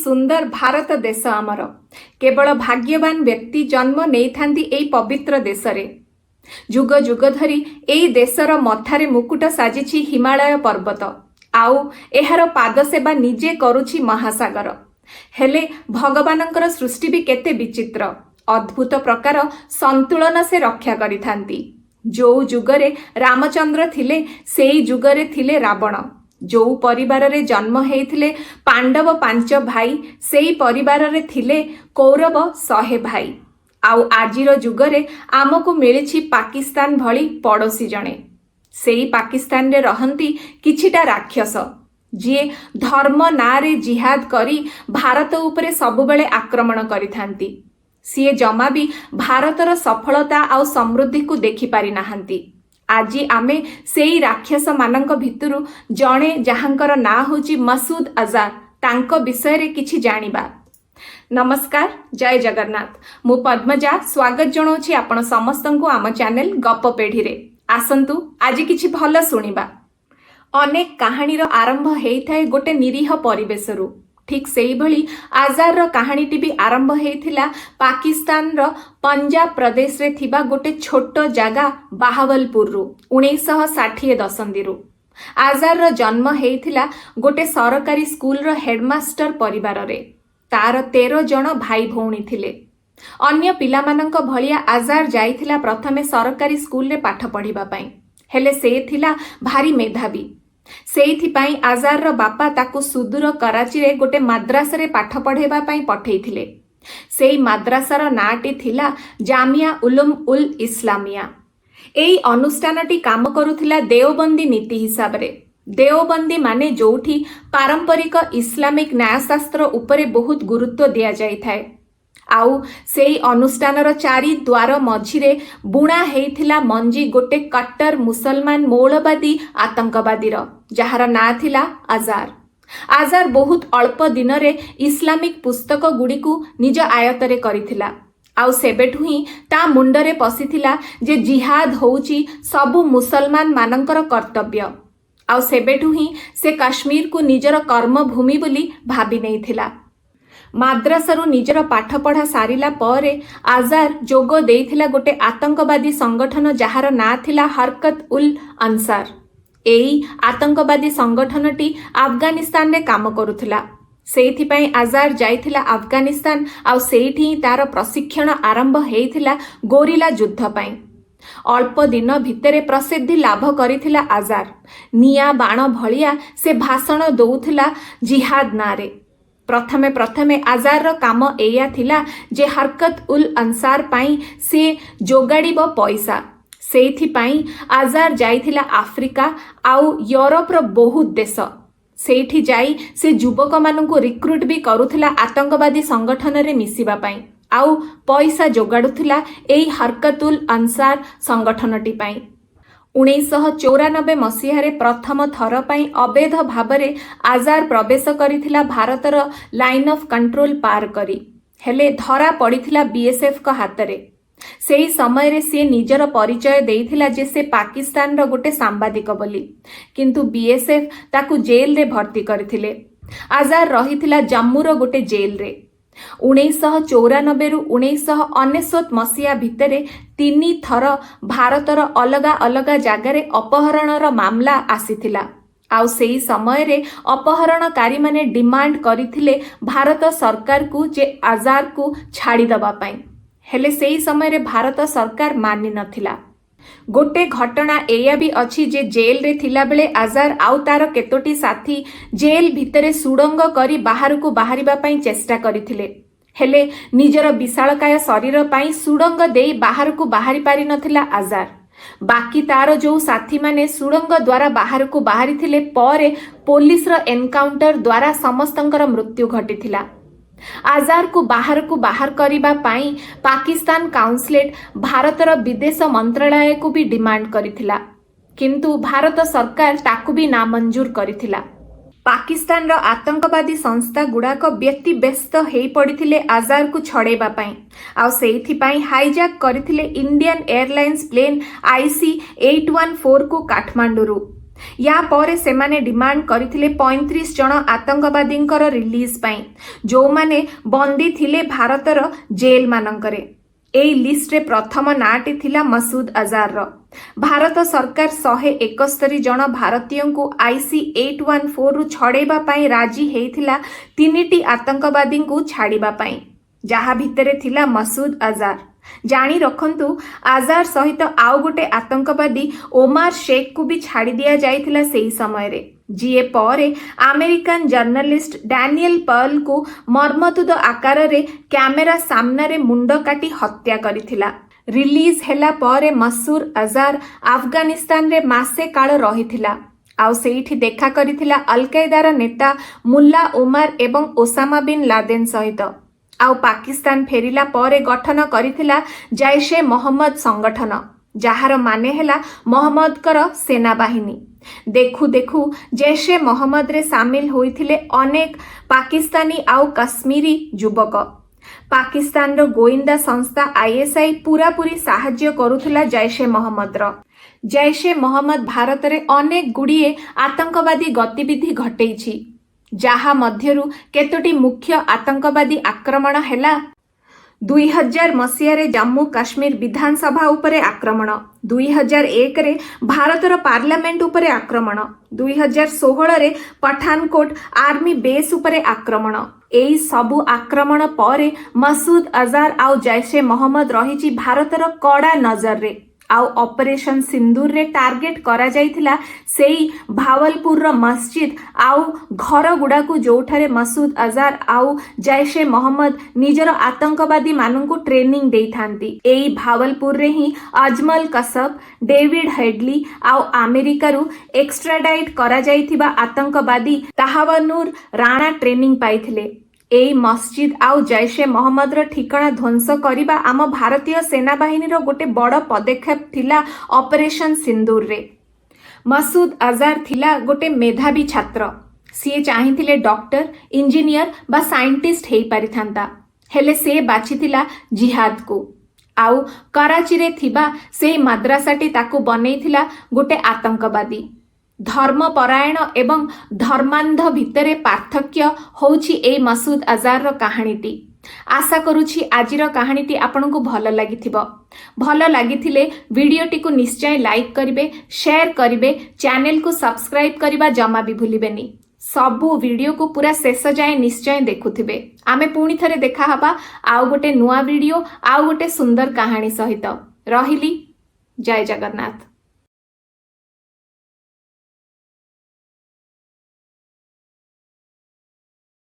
ସୁନ୍ଦର ଭାରତ ଦେଶ ଆମର। କେବଳ ଭାଗ୍ୟବାନ ବ୍ୟକ୍ତି ଜନ୍ମ ନେଇଥାନ୍ତି ଏଇ ପବିତ୍ର ଦେଶରେ। ଯୁଗ ଯୁଗ ଧରି ଏଇ ଦେଶର ମଥାରେ ମୁକୁଟ ସାଜିଛି ହିମାଳୟ ପର୍ବତ, ଆଉ ଏହାର ପାଦସେବା ନିଜେ କରୁଛି ମହାସାଗର। ହେଲେ ଭଗବାନଙ୍କର ସୃଷ୍ଟି ବି କେତେ ବିଚିତ୍ର! ଅଦ୍ଭୁତ ପ୍ରକାର ସନ୍ତୁଳନ ସେ ରକ୍ଷା କରିଥାନ୍ତି। ଯୋଉ ଯୁଗରେ ରାମଚନ୍ଦ୍ର ଥିଲେ, ସେଇ ଯୁଗରେ ଥିଲେ ରାବଣ। ଯୋଉ ପରିବାରରେ ଜନ୍ମ ହେଇଥିଲେ ପାଣ୍ଡବ ପାଞ୍ଚ ଭାଇ, ସେଇ ପରିବାରରେ ଥିଲେ କୌରବ 100 ଭାଇ। ଆଉ ଆଜିର ଯୁଗରେ ଆମକୁ ମିଳିଛି ପାକିସ୍ତାନ ଭଳି ପଡ଼ୋଶୀ ଜଣେ। ସେଇ ପାକିସ୍ତାନରେ ରହନ୍ତି କିଛିଟା ରାକ୍ଷସ, ଯିଏ ଧର୍ମ ନାଁରେ ଜିହାଦ କରି ଭାରତ ଉପରେ ସବୁବେଳେ ଆକ୍ରମଣ କରିଥାନ୍ତି। ସିଏ ଜମା ବି ଭାରତର ସଫଳତା ଆଉ ସମୃଦ୍ଧିକୁ ଦେଖିପାରି ନାହାନ୍ତି। ଆଜି ଆମେ ସେଇ ରାକ୍ଷସମାନଙ୍କ ଭିତରୁ ଜଣେ, ଯାହାଙ୍କର ନାଁ ହେଉଛି ମସୁଦ ଆଜାହ, ତାଙ୍କ ବିଷୟରେ କିଛି ଜାଣିବା। ନମସ୍କାର, ଜୟ ଜଗନ୍ନାଥ। ମୁଁ ପଦ୍ମଜା ସ୍ୱାଗତ ଜଣାଉଛି ଆପଣ ସମସ୍ତଙ୍କୁ ଆମ ଚ୍ୟାନେଲ ଗପ ପେଢୀରେ। ଆସନ୍ତୁ, ଆଜି କିଛି ଭଲ ଶୁଣିବା। ଅନେକ କାହାଣୀର ଆରମ୍ଭ ହେଇଥାଏ ଗୋଟେ ନିରୀହ ପରିବେଶରୁ। ଠିକ୍ ସେଇଭଳି ଆଜାରର କାହାଣୀଟି ବି ଆରମ୍ଭ ହେଇଥିଲା ପାକିସ୍ତାନର ପଞ୍ଜାବ ପ୍ରଦେଶରେ ଥିବା ଗୋଟେ ଛୋଟ ଜାଗା ବାହାୱଲପୁରରୁ, 1960 ଦଶନ୍ଧିରୁ। ଆଜାରର ଜନ୍ମ ହେଇଥିଲା ଗୋଟେ ସରକାରୀ ସ୍କୁଲର ହେଡମାଷ୍ଟର ପରିବାରରେ। ତାର 13 ଜଣ ଭାଇ ଭଉଣୀ ଥିଲେ। ଅନ୍ୟ ପିଲାମାନଙ୍କ ଭଳିଆ ଆଜାର ଯାଇଥିଲା ପ୍ରଥମେ ସରକାରୀ ସ୍କୁଲରେ ପାଠ ପଢିବା ପାଇଁ। ହେଲେ ସେ ଥିଲା ଭାରି ମେଧାବୀ। ସେଇଥିପାଇଁ ଆଜାରର ବାପା ତାକୁ ସୁଦୂର କରାଚିରେ ଗୋଟେ ମାଦ୍ରାସାରେ ପାଠ ପଢେଇବା ପାଇଁ ପଠେଇଥିଲେ। ସେଇ ମାଦ୍ରାସାର ନାଁଟି ଥିଲା ଜାମିଆ ଉଲୁମ ଉଲ୍ ଇସଲାମିଆ। ଏଇ ଅନୁଷ୍ଠାନଟି କାମ କରୁଥିଲା ଦେଓବନ୍ଦୀ ନୀତି ହିସାବରେ। ଦେଓବନ୍ଦୀ ମାନେ ଯୋଉଠି ପାରମ୍ପରିକ ଇସଲାମିକ ନ୍ୟାୟଶାସ୍ତ୍ର ଉପରେ ବହୁତ ଗୁରୁତ୍ୱ ଦିଆଯାଇଥାଏ। ଆଉ ସେଇ ଅନୁଷ୍ଠାନର ଚାରି ଦ୍ୱାର ମଝିରେ ବୁଣା ହେଇଥିଲା ମଞ୍ଜି ଗୋଟେ କଟ୍ଟର ମୁସଲମାନ ମୌଳବାଦୀ ଆତଙ୍କବାଦୀର, ଯାହାର ନାଁ ଥିଲା ଆଜାର। ଆଜାର ବହୁତ ଅଳ୍ପ ଦିନରେ ଇସଲାମିକ ପୁସ୍ତକ ଗୁଡ଼ିକୁ ନିଜ ଆୟତରେ କରିଥିଲା। ଆଉ ସେବେଠୁ ହିଁ ତା ମୁଣ୍ଡରେ ପଶିଥିଲା ଯେ ଜିହାଦ ହଉଛି ସବୁ ମୁସଲମାନ ମାନଙ୍କର କର୍ତ୍ତବ୍ୟ। ଆଉ ସେବେଠୁ ହିଁ ସେ କାଶ୍ମୀରକୁ ନିଜର କର୍ମଭୂମି ବୋଲି ଭାବି ନେଇଥିଲା। ମାଦ୍ରାସାରୁ ନିଜର ପାଠପଢା ସାରିଲା ପରେ ଆଜାର ଯୋଗ ଦେଇଥିଲା ଗୋଟେ ଆତଙ୍କବାଦୀ ସଂଗଠନ, ଯାହାର ନାଁ ଥିଲା ହରକତ ଉଲ୍ ଅନସାର। ଏଇ ଆତଙ୍କବାଦୀ ସଂଗଠନଟି ଆଫଗାନିସ୍ତାନରେ କାମ କରୁଥିଲା। ସେଇଥିପାଇଁ ଆଜାର ଯାଇଥିଲା ଆଫଗାନିସ୍ତାନ। ଆଉ ସେଇଠି ହିଁ ତାର ପ୍ରଶିକ୍ଷଣ ଆରମ୍ଭ ହେଇଥିଲା ଗୋରିଲା ଯୁଦ୍ଧ ପାଇଁ। ଅଳ୍ପ ଦିନ ଭିତରେ ପ୍ରସିଦ୍ଧି ଲାଭ କରିଥିଲା ଆଜାର। ନିଆଁ ବାଣ ଭଳିଆ ସେ ଭାଷଣ ଦଉଥିଲା ଜିହାଦ ନାଁରେ। ପ୍ରଥମେ ପ୍ରଥମେ ଆଜାରର କାମ ଏଇଆ ଥିଲା ଯେ ହରକତ ଉଲ୍ ଅନସାର ପାଇଁ ସେ ଯୋଗାଡ଼ିବ ପଇସା। ସେଇଥିପାଇଁ ଆଜାର ଯାଇଥିଲା ଆଫ୍ରିକା ଆଉ ୟୁରୋପର ବହୁତ ଦେଶ। ସେଇଠି ଯାଇ ସେ ଯୁବକମାନଙ୍କୁ ରିକ୍ରୁଟ ବି କରୁଥିଲା ଆତଙ୍କବାଦୀ ସଂଗଠନରେ ମିଶିବା ପାଇଁ, ଆଉ ପଇସା ଯୋଗାଡୁଥିଲା ଏଇ ହରକତ ଉଲ୍ ଅନସାର ସଂଗଠନଟି ପାଇଁ। 1994 ମସିହାରେ ପ୍ରଥମ ଥର ପାଇଁ ଅବୈଧ ଭାବରେ ଆଜାର ପ୍ରବେଶ କରିଥିଲା ଭାରତର ଲାଇନ୍ ଅଫ୍ କଣ୍ଟ୍ରୋଲ ପାର କରି। ହେଲେ ଧରା ପଡ଼ିଥିଲା ବିଏସ୍ଏଫ୍ଙ୍କ ହାତରେ। ସେଇ ସମୟରେ ସିଏ ନିଜର ପରିଚୟ ଦେଇଥିଲା ଯେ ସେ ପାକିସ୍ତାନର ଗୋଟେ ସାମ୍ବାଦିକ ବୋଲି। କିନ୍ତୁ ବିଏସ୍ଏଫ୍ ତାକୁ ଜେଲରେ ଭର୍ତ୍ତି କରିଥିଲେ। ଆଜାର ରହିଥିଲା ଜମ୍ମୁର ଗୋଟେ ଜେଲରେ। 1994ରୁ 1999 ମସିହା ଭିତରେ ତିନି ଥର ଭାରତର ଅଲଗା ଅଲଗା ଜାଗାରେ ଅପହରଣର ମାମଲା ଆସିଥିଲା। ଆଉ ସେଇ ସମୟରେ ଅପହରଣକାରୀମାନେ ଡିମାଣ୍ଡ କରିଥିଲେ ଭାରତ ସରକାରକୁ ଯେ ଆଜାରକୁ ଛାଡ଼ିଦବା ପାଇଁ। ହେଲେ ସେଇ ସମୟରେ ଭାରତ ସରକାର ମାନି ନଥିଲା। ଗୋଟେ ଘଟଣା ଏଇଆ ବି ଅଛି ଯେ ଜେଲରେ ଥିଲାବେଳେ ଆଜାର ଆଉ ତାର କେତୋଟି ସାଥୀ ଜେଲ ଭିତରେ ସୁଡ଼ଙ୍ଗ କରି ବାହାରକୁ ବାହାରିବା ପାଇଁ ଚେଷ୍ଟା କରିଥିଲେ। ହେଲେ ନିଜର ବିଶାଳକାୟ ଶରୀର ପାଇଁ ସୁଡ଼ଙ୍ଗ ଦେଇ ବାହାରକୁ ବାହାରି ପାରିନଥିଲା ଆଜାର। ବାକି ତାର ଯୋଉ ସାଥୀମାନେ ସୁଡ଼ଙ୍ଗ ଦ୍ୱାରା ବାହାରକୁ ବାହାରିଥିଲେ, ପରେ ପୋଲିସର ଏନକାଉଣ୍ଟର ଦ୍ୱାରା ସମସ୍ତଙ୍କର ମୃତ୍ୟୁ ଘଟିଥିଲା। ଆଜାରକୁ ବାହାରକୁ ବାହାର କରିବା ପାଇଁ ପାକିସ୍ତାନ କାଉନସିଲେଟ ଭାରତର ବିଦେଶ ମନ୍ତ୍ରଣାଳୟକୁ ବି ଡିମାଣ୍ଡ କରିଥିଲା। କିନ୍ତୁ ଭାରତ ସରକାର ତାକୁ ବି ନାମଞ୍ଜୁର କରିଥିଲା। ପାକିସ୍ତାନର ଆତଙ୍କବାଦୀ ସଂସ୍ଥା ଗୁଡାକ ବ୍ୟତିବ୍ୟସ୍ତ ହେଇପଡ଼ିଥିଲେ ଆଜାରକୁ ଛଡ଼େଇବା ପାଇଁ। ଆଉ ସେଇଥିପାଇଁ ହାଇଜାକ୍ କରିଥିଲେ ଇଣ୍ଡିଆନ ଏୟାରଲାଇନ୍ସ ପ୍ଲେନ୍ ଆଇସି 814କୁ କାଠମାଣ୍ଡୁରୁ। ୟା ପରେ ସେମାନେ ଡିମାଣ୍ଡ କରିଥିଲେ 35 ଜଣ ଆତଙ୍କବାଦୀଙ୍କର ରିଲିଜ ପାଇଁ, ଯୋଉମାନେ ବନ୍ଦୀ ଥିଲେ ଭାରତର ଜେଲ ମାନଙ୍କରେ। ଏଇ ଲିଷ୍ଟରେ ପ୍ରଥମ ନାଁଟି ଥିଲା ମସୁଦ ଆଜାରର। ଭାରତ ସରକାର 171 ଜଣ ଭାରତୀୟଙ୍କୁ ଆଇସି 814ରୁ ଛଡ଼େଇବା ପାଇଁ ରାଜି ହେଇଥିଲା ତିନିଟି ଆତଙ୍କବାଦୀଙ୍କୁ ଛାଡ଼ିବା ପାଇଁ, ଯାହା ଭିତରେ ଥିଲା ମସୁଦ ଆଜାର। ଜାଣି ରଖନ୍ତୁ, ଆଜାର ସହିତ ଆଉ ଗୋଟେ ଆତଙ୍କବାଦୀ ଓମାର ଶେଖକୁ ବି ଛାଡ଼ି ଦିଆଯାଇଥିଲା ସେହି ସମୟରେ, ଯିଏ ପରେ ଆମେରିକାନ ଜର୍ଣ୍ଣାଲିଷ୍ଟ ଡାନିଏଲ ପର୍ଲକୁ ମର୍ମନ୍ତୁଦ ଆକାରରେ କ୍ୟାମେରା ସାମ୍ନାରେ ମୁଣ୍ଡ କାଟି ହତ୍ୟା କରିଥିଲା। ରିଲିଜ ହେଲା ପରେ ମସୁଦ ଆଜାର ଆଫଗାନିସ୍ତାନରେ ମାସେ କାଳ ରହିଥିଲା ଆଉ ସେଇଠି ଦେଖା କରିଥିଲା ଅଲକାଇଦାର ନେତା ମୁଲ୍ଲା ଓମାର ଏବଂ ଓସାମା ବିନ୍ ଲାଦେନ ସହିତ। ଆଉ ପାକିସ୍ତାନ ଫେରିଲା ପରେ ଗଠନ କରିଥିଲା ଜୈଶେ ମହମ୍ମଦ ସଂଗଠନ, ଯାହାର ମାନେ ହେଲା ମହମ୍ମଦଙ୍କର ସେନାବାହିନୀ। ଦେଖୁ ଦେଖୁ ଜୈଶେ ମହମ୍ମଦରେ ସାମିଲ ହୋଇଥିଲେ ଅନେକ ପାକିସ୍ତାନୀ ଆଉ କାଶ୍ମୀରୀ ଯୁବକ। ପାକିସ୍ତାନର ଗୋଇନ୍ଦା ସଂସ୍ଥା ଆଇଏସ୍ଆଇ ପୁରାପୁରି ସାହାଯ୍ୟ କରୁଥିଲା ଜୈଶେ ମହମ୍ମଦର। ଜୈଶେ ମହମ୍ମଦ ଭାରତରେ ଅନେକ ଗୁଡ଼ିଏ ଆତଙ୍କବାଦୀ ଗତିବିଧି ଘଟେଇଛି, ଯାହା ମଧ୍ୟରୁ କେତୋଟି ମୁଖ୍ୟ ଆତଙ୍କବାଦୀ ଆକ୍ରମଣ ହେଲା: 2000 ମସିହାରେ ଜାମ୍ମୁ କାଶ୍ମୀର ବିଧାନସଭା ଉପରେ ଆକ୍ରମଣ, 2001ରେ ଭାରତର ପାର୍ଲାମେଣ୍ଟ ଉପରେ ଆକ୍ରମଣ, 2016ରେ ପଠାନକୋଟ ଆର୍ମି ବେସ୍ ଉପରେ ଆକ୍ରମଣ। ଏଇ ସବୁ ଆକ୍ରମଣ ପରେ ମସୁଦ ଆଜାର ଆଉ ଜୈଶେ ମହମ୍ମଦ ରହିଛି ଭାରତର କଡ଼ା ନଜରରେ। ଆଉ ଅପରେସନ ସିନ୍ଦୁରରେ ଟାର୍ଗେଟ କରାଯାଇଥିଲା ସେଇ ଭାୱଲପୁରର ମସଜିଦ ଆଉ ଘରଗୁଡାକୁ, ଯୋଉଠାରେ ମସୁଦ ଆଜାର ଆଉ ଜୈଶେ ମହମ୍ମଦ ନିଜର ଆତଙ୍କବାଦୀମାନଙ୍କୁ ଟ୍ରେନିଂ ଦେଇଥାନ୍ତି। ଏଇ ଭାୱଲପୁରରେ ହିଁ ଅଜମଲ କସବ, ଡେଭିଡ ହେଡଲି ଆଉ ଆମେରିକାରୁ ଏକ୍ସଟ୍ରାଡାଇଟ୍ କରାଯାଇଥିବା ଆତଙ୍କବାଦୀ ତାହାୱନୁର ରାଣା ଟ୍ରେନିଂ ପାଇଥିଲେ। ଏଇ ମସଜିଦ ଆଉ ଜୈଶେ ମହମ୍ମଦର ଠିକଣା ଧ୍ୱଂସ କରିବା ଆମ ଭାରତୀୟ ସେନାବାହିନୀର ଗୋଟେ ବଡ଼ ପଦକ୍ଷେପ ଥିଲା ଅପରେସନ ସିନ୍ଦୁରରେ। ମସୁଦ ଆଜାର ଥିଲା ଗୋଟେ ମେଧାବୀ ଛାତ୍ର। ସିଏ ଚାହିଁଥିଲେ ଡକ୍ଟର, ଇଞ୍ଜିନିୟର ବା ସାଇଣ୍ଟିଷ୍ଟ ହେଇପାରିଥାନ୍ତା, ହେଲେ ସେ ବାଛିଥିଲା ଜିହାଦକୁ। ଆଉ କରାଚିରେ ଥିବା ସେଇ ମାଦ୍ରାସାଟି ତାକୁ ବନେଇଥିଲା ଗୋଟେ ଆତଙ୍କବାଦୀ। ଧର୍ମପରାୟଣ ଏବଂ ଧର୍ମାନ୍ଧ ଭିତରେ ପାର୍ଥକ୍ୟ ହଉଛି ଏଇ ମସୁଦ ଆଜାରର କାହାଣୀଟି। ଆଶା କରୁଛି ଆଜିର କାହାଣୀଟି ଆପଣଙ୍କୁ ଭଲ ଲାଗିଥିବ। ଭଲ ଲାଗିଥିଲେ ଭିଡ଼ିଓଟିକୁ ନିଶ୍ଚୟ ଲାଇକ୍ କରିବେ, ସେୟାର କରିବେ, ଚ୍ୟାନେଲକୁ ସବସ୍କ୍ରାଇବ କରିବା ଜମା ବି ଭୁଲିବେନି। ସବୁ ଭିଡ଼ିଓକୁ ପୁରା ଶେଷ ଯାଏଁ ନିଶ୍ଚୟ ଦେଖୁଥିବେ। ଆମେ ପୁଣି ଥରେ ଦେଖାହବା ଆଉ ଗୋଟେ ନୂଆ ଭିଡ଼ିଓ ଆଉ ଗୋଟେ ସୁନ୍ଦର କାହାଣୀ ସହିତ। ରହିଲି, ଜୟ ଜଗନ୍ନାଥ।